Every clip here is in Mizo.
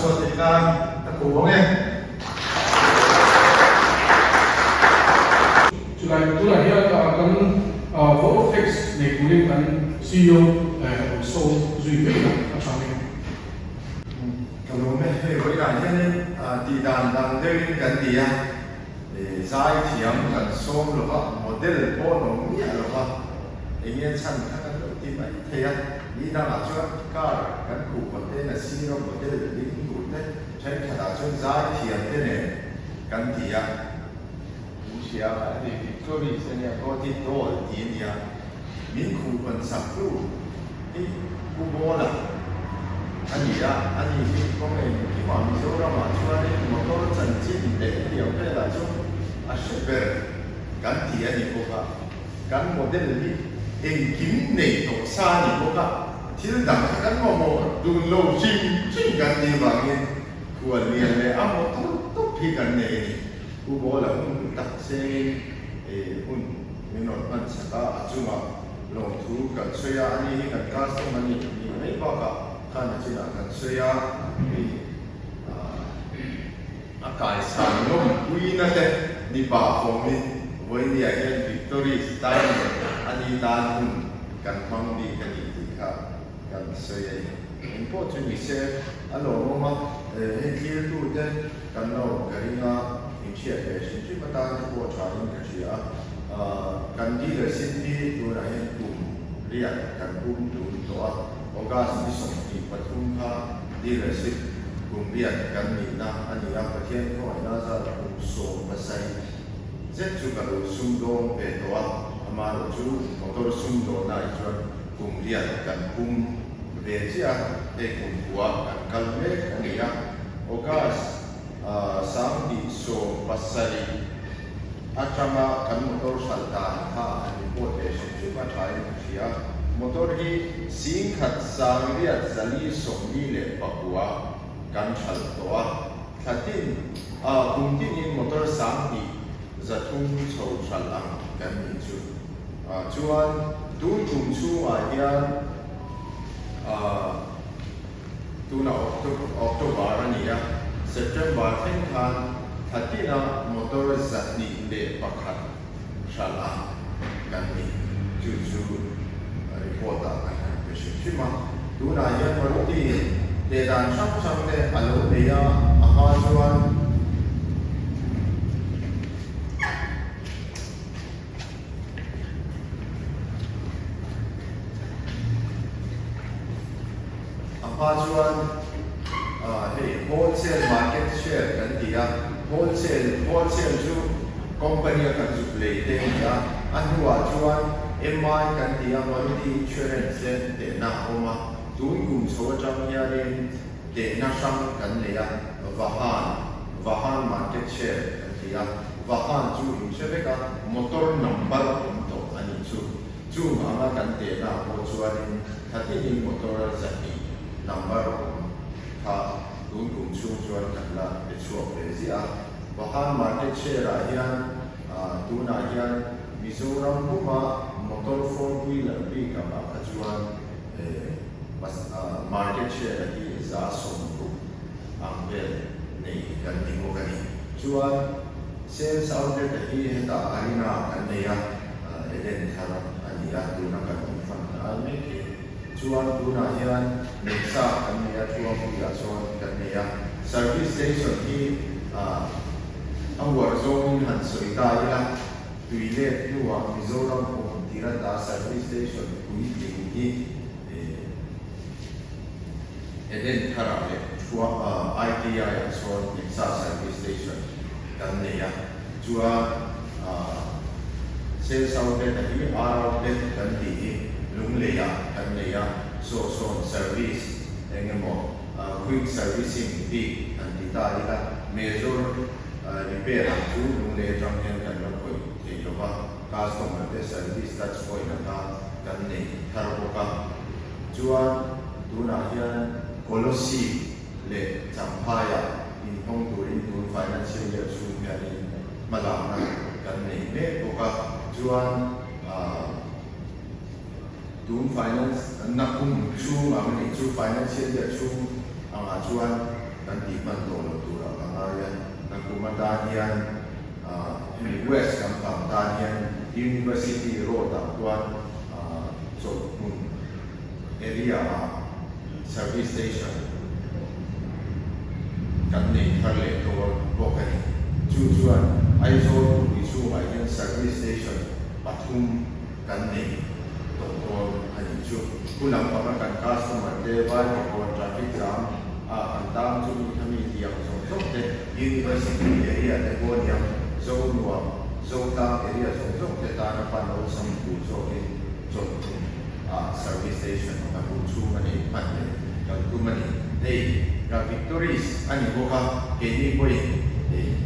chhuah theih nan ka ko ang e. Chulai tunah hian kan vote of thanks nei turin kan ceo rawn sawm zui vek a a tha mai. Ka lawm e, hei vawiinah hianin tih dan dang deuhin kan ti a, zai thiam kan sawm lo va, model pawh an awm miah lo va, eng nge chhan kha kan lo ti mai thei a, ni dangah chuan car kan khuh kawt te na sira model ding tur te thenkhatah chuan zai thiam te nen kan ti a. Min hria a ni, Victory se nia Gawti Doll ti a nia, min khuhpawn sak tu hi Pu Bawla a ni a, ani hi kawng engkimah Mizoramah chuanin motor chanchin leh hetiang velah chu a hre ber kan ti a ni bawk a, kan model hi engkim nei tawh sa a ni bawk a, thil dang kha kan mamawh dun lo hrim hrim kan tih vangin khuallian leh a motor tawp hi kan nei a ni. Pu Bawla hun tak chengin hun min rawn hman chak a, a chungah lawmthu kan sawi a, ani hi kan customer a nih nih mai bakah khan a chinah kan sawi a, hei a kaisan lawmpuina te ni pah fawmin vawinia hian Victory Steiner ani tan hun kan hmang bik a ni tih kha kan sawi a ni. Engpawh chu ni se a lawmawm a, hei thlirtute Kan lo ka ring a, min hriat ve hrim hrim atan te pawh tha in ka hria a, kan dealership hi tunah hian kum riat kan pum tum tawh a, August ni 23 kha dealership kum riat kan nihna a ni a, Pathian khawngaihna zat kum 17 zet chu ka lo sum dawn ve tawh a, amaherawh chu motor sum dawnna ah chuan kum riat kan pum ve chiah a, hei kum kua kan kal mek a ni a. August 2017 atanga kan motor hralh dan kha an report leh hrim hrim a thain ka hria. Motor hi 18,449 kan hralh tawh a, thla tin kum tinin motor 2300 chho hralh ang kan nih chu. Chuan tun kum chhungah hian Tuna October a ni a, September thleng khan thla tina motor 201 hralh a kan ni. Chu chu report ah kan han pe hrim hrim a. Tunah hian Maruti teh dan hrang hrang te a lo nei a, a hma chuan A hma chuan hei wholesale market share kan ti a, wholesale wholesale chu company a kan zuk lei te a ni a, a hnuah chuan MI kan ti a, Maruti Insurance te tehna a awm a, tun kum chho atang hianin tehna hrang kan nei a, Vahan Vahan market share kan ti a. Vahan chu in hre vek a, motor number awm tawh a nih chu. Chung anga kan tehna ah pawh chuanin thatinin motor 200 number awm kha tun kum chhung chuan kan la pe chhuak ve ziah a. Vahan market share ah hian tunah hian Mizoram puma motor four wheeler bik angah kha chuan market share a hi 60% ang vel nei kan ni bawk a ni. Chuan sales outlet a hi hetah Arena kan nei a, Eden thar a ni a, tuna kan awm fan ai mek hi. Chuan tunah hian Neihsa kan nei a, Thuangpuiah chuan kan nei a. Service station hi a uar zawngin han sawi ta ila, tui let hnuah Mizoram awm tirata service station puitling hi Eden tharah leh ITI ah sawn Nexa Service Station kan nei a, chuan Sales Outlet a hi R Outlet kan tih hi Lunglei ah kan nei a, saw sawn service eng emaw quick servicing bik an ti ta ila, major repair ang chu Lunglei atang hian kan la khawih thei lo va, customer te service touch point anga kan nei thar bawk a. Chuan tunah hian Kolossi leh Champhaiah inhawng turin tun financial year chhung hianin hmalakna kan nei mek bawk a. Chuan tun finance na kum chhung ang anih chu financial year chhung angah chuan. kan tih hman tawh loh turah ka ngai a. Nakum atan hian hemi west lampang tan hian University Road ah khuan chawlhhmun area ah service station kan nei thar leh dawn bawk a ni. Chu chuan Aizawl khawpui chhungah hian service station pathum kan nei tawh dawn a nih chu. Pu lampanga kan customer te vai pawh traffic jam ah kan tang chu mi kha mi tih ang zawng zawng te, University area te pawh aniang, Zonuam, Zotlang area zawng zawng te tana pan awlsam tur zawkin chawlhhmun ah service station a hmuh chhung a nei hman leh kan tum a ni. Hei ka victories a ni bawk a, keini pawhin hei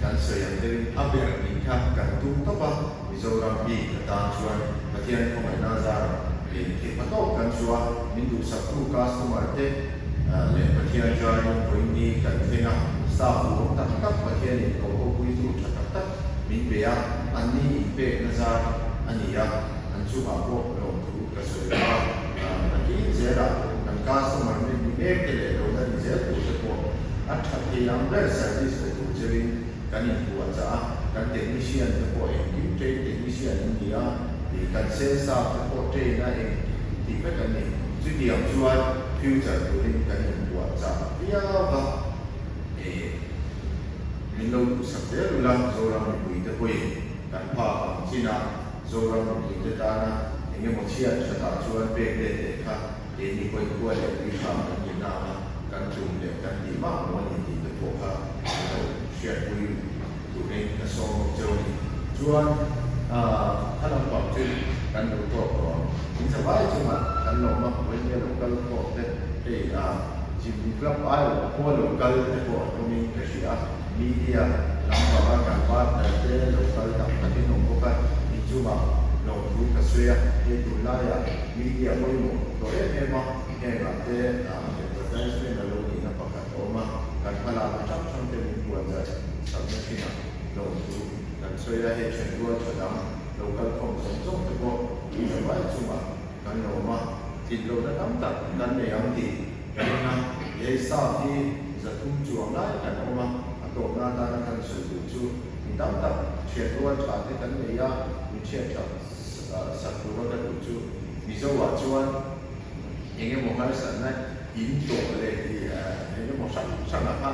kan sawi ang deuhin a ber nih kha kan tum tawp a, Mizoram bik atan chuan Pathian khawngaihna zarah leh theihma tawp kan chu a, min duhsaktu customer te leh Pathian zaiin vawiin kan thleng a, staff duhawm tak tak Pathianin ko hopuitu tha tak tak min pe a, anni inpekna zar a ni a, an chungah pawh lawmthu ka sawi bawk a, nakin zelah kan customer min ni mek te leh lo la ni zel tur te pawh a tha thei ang ber service pe tur cheuhin Kan inbuah chah a, kan technician te pawh engkim train technician an ni a, ih kan sales staff te pawh train a engkim tih vek an ni. Chutiang chuan future turin kan inbuah chah viau va, ih min lo duhsak zel ula Zoram mipui te pawhin kan phak ang chin a, Zoram mipui te tana eng emaw chhiat thatah chuan pek let leh kha keini pawhin khua leh tui hram kan ni na ang a, kan tum leh kan tih mah maw a ni tih te pawh kha ka lo hriatpui turin ka sawm bawk cheu a ni. Chuan kha lampang chu kan lo tawk tawh ang. In zavai chungah kan lawm a, Vawinia lo kal khawm te, hei Jimny Club aiawh khua lo kal te pawh an awmin ka hria a, media lampanga kan partner te lo kal tak takin awm bawk a, inchungah lawmthu ka sawi a, hei tunlaiah media pawimawh tawh em em a, hengah te advertisement a lo nihna pakhat a awm a, kan hmalakna hrang hrang te min puan zat sakna thinah lawmthu kan sawi a, hei then rual tha dang lo kal khawm zawng zawng te pawh mi zavai chungah kan lawm a, tlin lohna tam tak kan nei ang tih ka ring a, he staff hi 300 chuang lai kan awm a, a tawpna atana kan sawi duh chu mi tam tak thian rual tha te kan nei a, min thian tha sak tura ka duh chu Mizo-ah chuan eng emaw harsatna in tawh leh eng emaw hrang hrang ah kha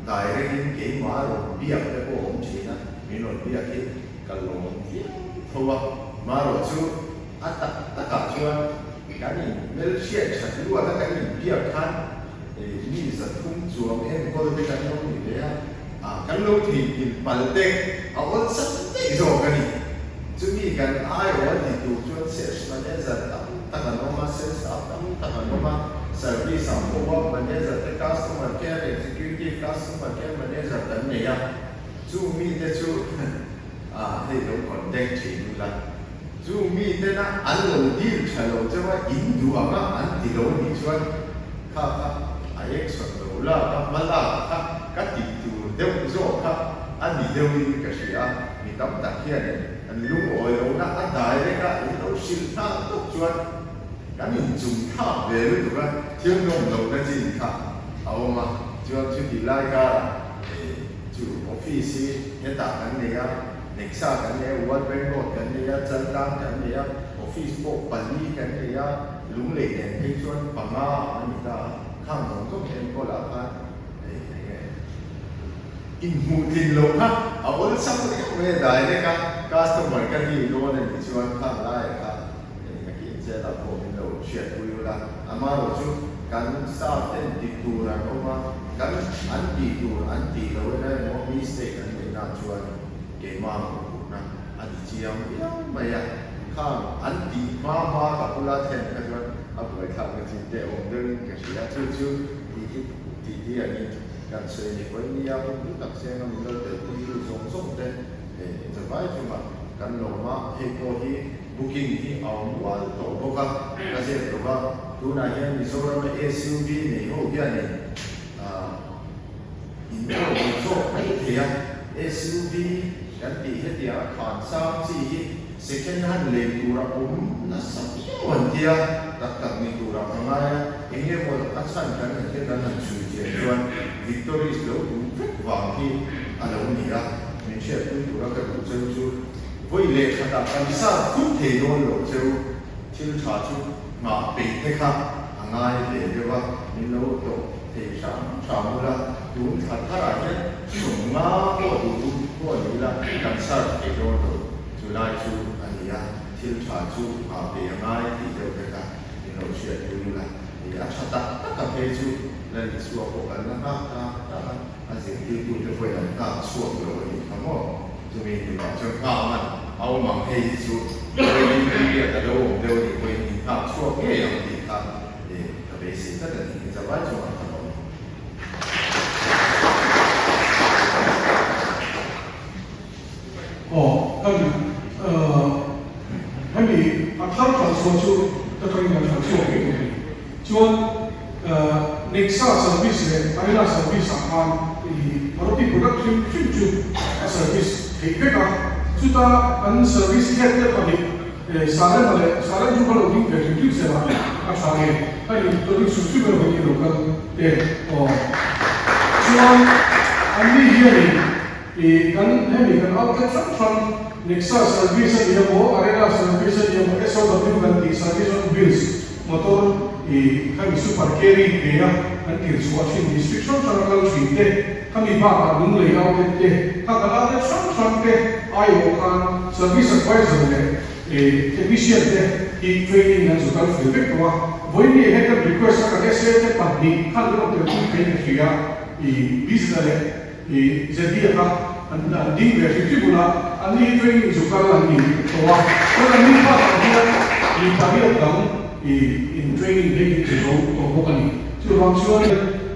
direct in keimah rawn biak te pawh a awm thin a, min rawn biak hi ka lawm viau tho a, marawh chu a tak tak ah chuan kan in hmelhriat that luat a kan in biak khan mi 300 chuang enkawl te kan lo ni ve a, kan lo theihnghilh pal te a awlsam daih zawk a ni. Chumi kan aiawh a ti tur chuan sales manager tam tak an awm a, sales staff tam tak an awm a, service ah pawh work manager te, customer care executive, customer care manager kan nei a, chu mite chu hei lo contact thin ula, chu mite na an lo deal tha lo chauh a, in duh ang a an ti lo nih chuan kha kha a action lo lak a, hma lak kha ka tih tur deuh zawk kha a ni deuhin ka hria a. Mi tam tak hianin an lungawi lohna a direct a in lo hrilh nghal tawp chuan kan inchung thlak ve lutuk a, thil nawm lohna chin kha a awm a, chuan chutih lai karah chu office hi hetah kan nei a, Nexa kan nei a, World Bank Road kan nei a, Chaltlang kan nei a, office pawh pali kan nei a, Lunglei nen phei chuan panga a ni ta a, khang zawng zawng enkawl ah khan eng nge. Inhmuh tlin loh kha a awlsam riau mai a direct a customer ka deal dawn a nih chuan khang laiah kha eng a kin chel ah pawh min lo hriatpui ula amaherawh chu kan staff ten dik tur an awm a kan an tih tur an tih loh ena emaw mistake an neih nah chuan keimah mawhphurhna a ni chiang viau mai a khang an tih hma hma ka bula thlen kha chuan a buaithlak na chin te awm deuhin ka hria chu chu tih hi tih hi a ni. Kan sawi ni pawhin nia hun hlu tak seng a min lo telpuitu zawng zawng te zavai chungah kan lawm a, hei pawh hi booking hi a awm ual tawh bawk a, ka zep lo va, tunah hian Mizoram a SUV nei ho hianin in order zawk mai thei a, SUV kan tih hetiang a khan sang chi hi second hand lei tur a awm nasa viau an tia. tak tak ni turah ka ngai a, eng nge maw a chhan kan han hriat an han chhui chian chuan Victoris lo tum vek vang hi a lo ni a, min hriatpui tura ka duh cheu chu vawi leh khatah kan sa thut thei dawn lo cheu, thil tha chu nghah peih te kha a ngai ve deuh a, min lo tawh thei hram hram ula, tun thla tharah hian sawmnga pawh duh duh pawh ni ila kan serve thei dawn lo, chu lai chu a ni a. Thil tha chu a pe a ngai tih deuh te kha min lo hriat pui ula, ih a tha tak tak a phei chu la ni chhuak pawh kan la nghak tak tak a, a zirtirtu te pawhin an nghak chhuak lo a nih kha maw? Chumi hmunah chuan nghak man a awm ang hei hi chu waiting period a lo awm deuh a nih pawhin in nghak chhuak ngei ang tih kha ih ka beisei tlat a ni, in zavai chungah ka lawm. Aw, kan hemi a thar thal chhuah chu ka tangin kan thal chhuak ngei ngei a ni. Chuan Nexa service leh Arena service ah khan i Maruti product hrim hrim chu a service theih vek a. Chuta kan service head te pahnih Sarema leh Sarem chu ka lo ding ve hrim hrim sela a tha nge ka introduce hrim hrim erawh hi lo kal te aw. Chuan anni hianin I kan hemi kan outlet hrang hrang Nexa service a ni emaw, Arena service a ni emaw, SOW kan tih service on wheels motor i khami super carry pe a kan tir chhuah thin district hrang hrang a kal thin te, khami bakah Lunglei outlet te, kha kan outlet hrang hrang te aiawh khan service advisor leh i technician te hi training an zu kal fel vek tawh a. Vawiin he kan request a kan SA te pahnih khan kan awm tel pui theiin ka hria i business leh I Zeddy kha an ding ve hrim hrim bula an ni hi training chu kal an ni tawh a, chuan an ni bakah hian mi pariat dang i in training phei hi chu zo tawh bawk a ni. Chuvang chuan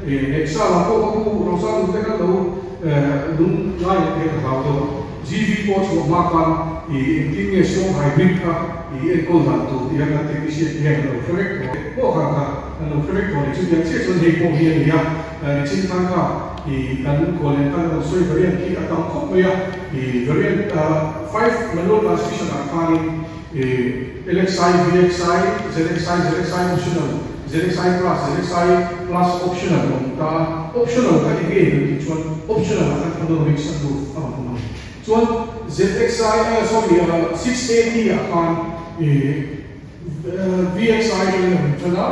Nexa lam pawh ka pu Rosa nute kha lo lung lai leh phei ka hlau tawh. GV pawh chhuah hma khan i engtin nge strong hybrid kha i enkawl dan tur tih hian kan technician te hian an lo hre vek tawh a, pawh kha kha an lo hre vek tawh a ni. Chutiang chiah chuan hei pawh hi a ni a. Nichin khan kha i kan kawleng khan rawn sawi variant khi a tam khawp mai a, i variant five manual transmission ah khanin i LXI, VXI, ZXI, ZXI optional, ZXI plus, ZXI plus optional a awm ta a, optional kha eng nge kan tih chuan optional ah khan panoramic sunroof a rawn awm a ni. Chuan ZXI sorry 6AT ah khan i VXI in a rawn tan a,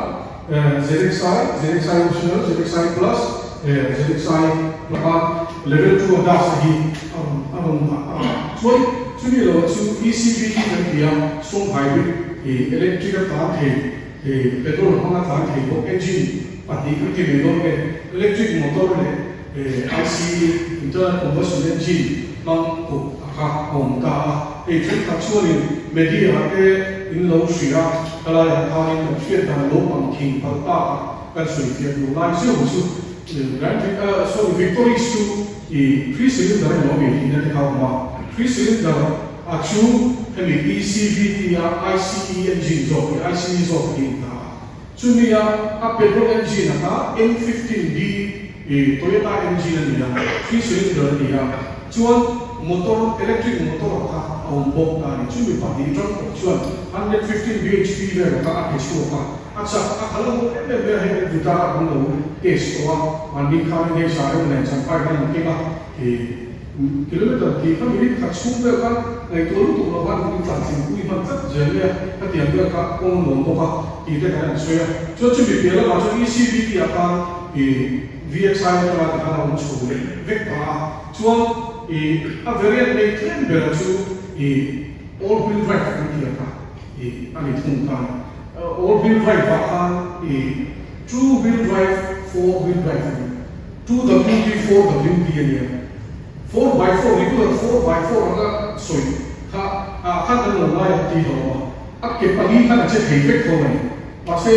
ZXI, ZXI Optional, ZXI Plus, ZXI laka Level 2 a das a hi a rawn a rawn dah a. Chuan chumi lo chu ECVT kan ti a, strong hybrid i electric a tlan thei, petrol hmanga tlan thei bawk engine pahnih kan ti mai dawn nge, electric motor leh ICE, internal combustion engine, hmang kawp a kha a awm ta a. Hei thenkhat chuanin media te in lo hria a, helaiah khanin kan hriat dan lo ang thing palh tak a kan sawi fiah duh lai zeuh chu Grand sorry Victoris chu i three cylinder emaw a mi tihna te kha a awm a, three cylinder a chu hemi ECVT a ICE engine zawk hi ICE zawk hi a ni ta a. Chumi a a petrol engine a kha M 15 D i Toyota engine a ni a, three cylinder a ni a, chuan motor electric motor a kha a awm bawk ta a ni. Chumi pahnih tang pawh chuan 115 bhp vel a kha a pe chhuak a, a chak a khalh a hmuh em em mai a, hei kan guitar a kan lo test tawh a, mahni khanin hei sareu nen champhai khan an keng a, i Kilometer tih kha minute khat chhung vel khan ngaihtuah lutuk lo khan in tlan thlengpui hman tlat zel mai a, khatiang vel kha kawng a nuam bawk a tih te kan han sawi a. Chuan chumi piah lamah chuan ECVT ah khan i VXI atanga ti khan a awm chho leh vek ta a, chuan i a variant nei tlem bera chu i all wheel drive kan tih ang kha i a ni thung ta a ni. All wheel drive ah khan i two wheel drive, four wheel drive a ni. 2WD 4WD a nia. 4x4 regular 4x4 anga sawi kha ah khan kan lo ngai ang tih hlauh a, a ke pali khan a che thei vek tho a ni. Mahse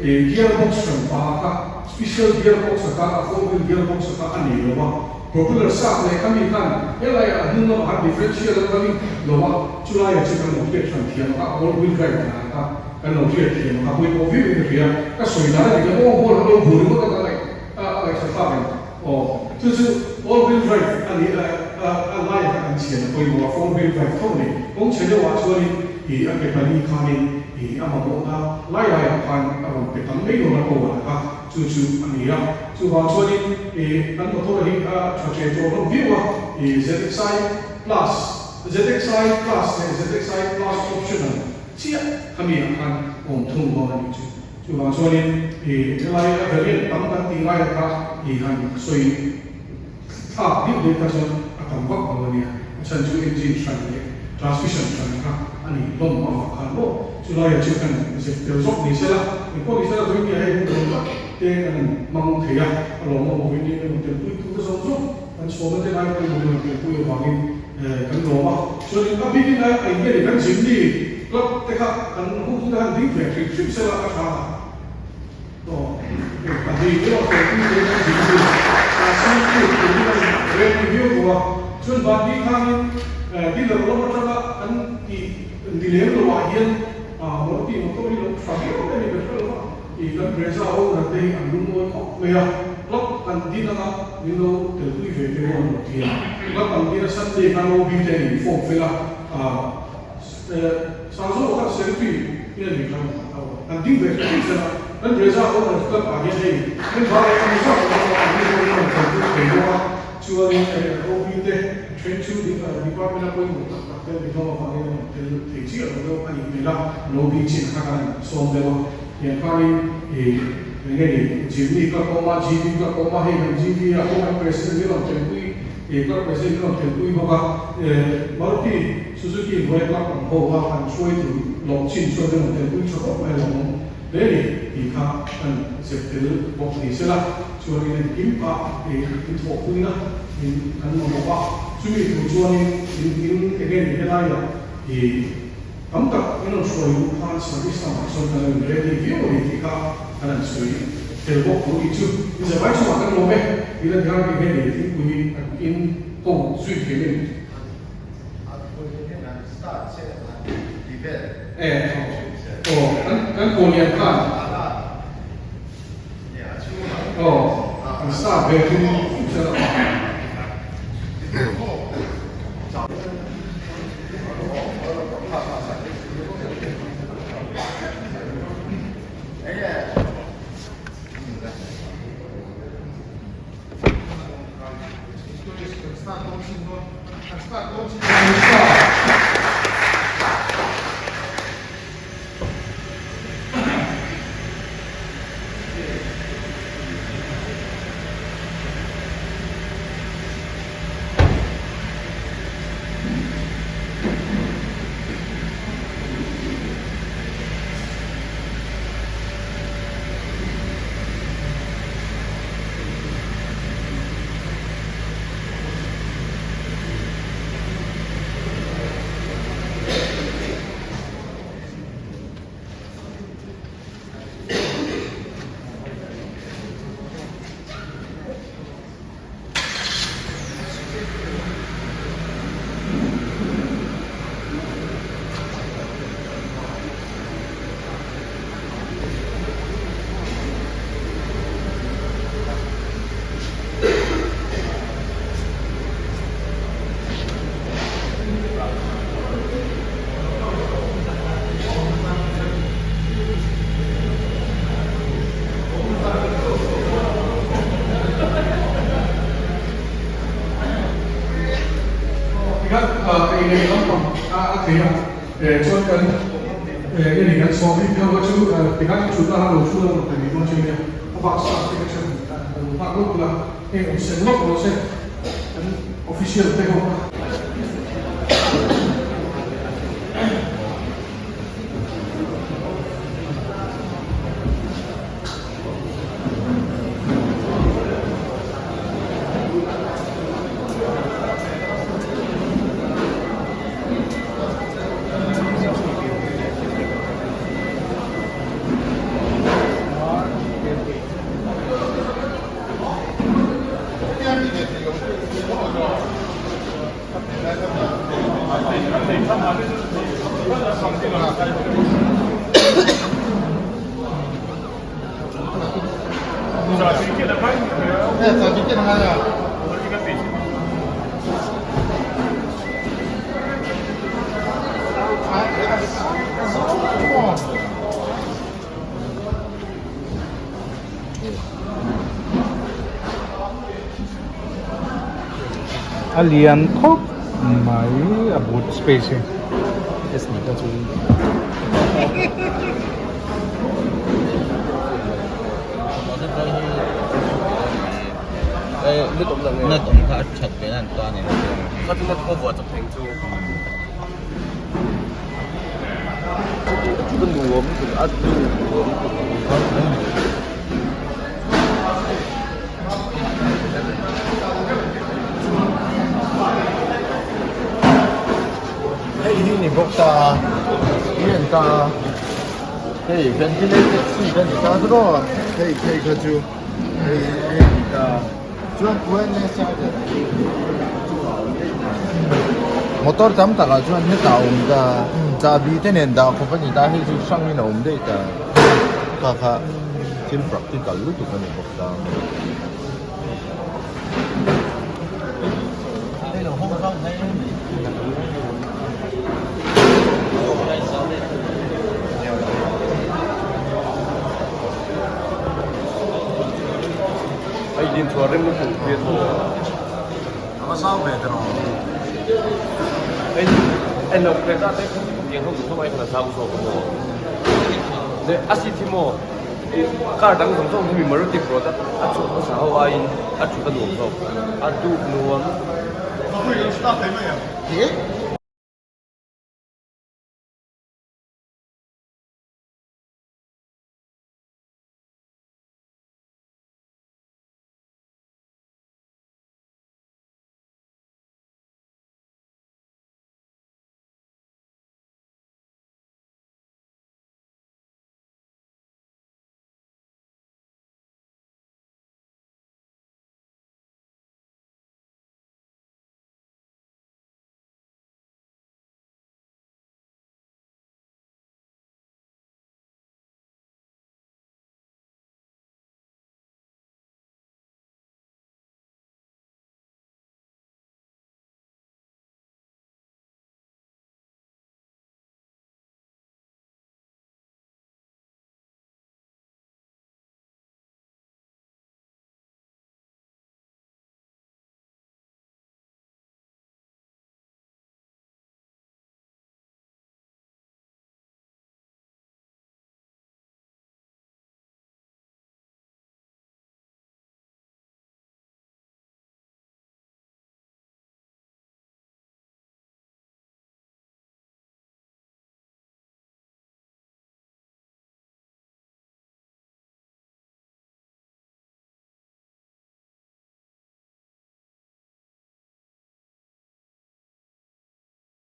gear box hran pa kha special gear box a kha a four wheel gear box a kha a nei lo a, propeller sak leh khami khan helaiah a hnung lamah khan differential an va link lo a, chulaiah chu kan lo hriat hran thiam a kha all wheel drive dan kha kan lo hriat thiam a kha pawimawh viau in ka hria. Ka sawi dan a dik lo aw ball a lo bu ringawt a ka ngaih. A ngaihthla thlak em? Aw, chu chu all wheel drive a ni a, a laiah kha kan chhian a pawimawh a, four wheel drive tho a ni. Kawng chhe deuhah chuanin i a ke pali khanin i a mamawhna lai laiah khan a rawn pe tam mai dawn a power kha chu chu a ni a. Chuvang chuanin i kan motor hi a tha che tawh hlawm viau a, i ZXi plus, ZXi plus leh ZXi plus optional chiah khamiah khan awm thung dawn a nih chu. Chuvang chuanin i helai a variant tam kan tih laiah kha i han sawi thlak deuh deuh kha chuan a tam vak lo a nia. A chhan chu engine hran leh transmission hran kha a nih hlawm avang khan maw chulaiah chu kan zep tel zawk ni sela, engpawh ni sela vawinia hei hun rawn tak te kan han hmang thei a, a lawmawm awm in emaw telpui tute zawng zawng kan chhawmna te lai pawhin emaw telpui avangin kan lawm a. Chuanin a bikin a eng nge ni kan Jimny club te kha kan hotute han ding ve hrim hrim sela a tha a. Aw hei pahnih erawh telpui te kan Jimny a sir tu turin a in ready viau tawh a. Chuan van bik khanin dealer lam atanga kan tih ni lem lo ah hian Maruti motor hi lo tha viau mai a ni ka hre lo va. I kan Brezza owner te hi an lungawi khawp mai a, club kan din anga min lo telpui ve te pawh an rawn ti a. Club an din a Sunday khan OB te an inform fel a, Sangzawh khan secretary in a nih khan an ding ve hrim hrim a, kan Brezza owner club ah hian hei member leh an zat awm a, an ni pawhin an telpui thei bawk a, chuanin OB te then chu department a pawimawh tak tak te an ni hlawm avangin an rawn tel thei chiah lo deuh a nih hmel a, an OB chin kha kan sawm deuh a. Tiang khanin i eng nge ni Jimny club awm a, GV club awm a, hei kan GV ah pawh kan president min rawn telpui, i club president min rawn telpui bawk a, Maruti Suzuki hnuaia club ang ho a kan hruai tur lawm chin chuan min rawn telpui tha khawp mai lawm awm hle a ni tih kha kan zep tel bawk ni sela chuanin engkim ah i inthawhpuina in kan mamawh a, chumi tur chuanin in in eng nge ni helaiah i. Tam tak in rawn hruai luh khan service lamah chuan kan lo in ready viau a ni tih kha kan han sawi tel bawk tur i chu. I zavai chungah kan lawm e tih la tiang eng nge ni thingpui an in ho zui thei em? E aw kan kaw lian khan aw an start ve thung sela. Tikhan ei leh lampang a thei a, chuan kan nge ni kan sawm hi pheuh a chu tikhan i thutna kha lo thu la rawn pe mai dawn che nia, a bak sa te kha ṭhen lo nghak lawk ula, heng awm sen lawk rawh se kan official te ho kha. A lian khawp mai a boot space hi. Hei hi ni bawk ta i en ta hei ventilated seat a ni ta tawh hei phei kha chu hei hei a ni ta chuan motor tam takah chuan hetah a awm ta chahbi te nen dah khawp a ni ta hei chu hrangin a awm daih ta kha kha thil practical lutuk a ni bawk ta. Car dang zawng zawng hi mi Maruti product a chhuah hmasa ho aiin a thut a nuam zawk a duh nuam.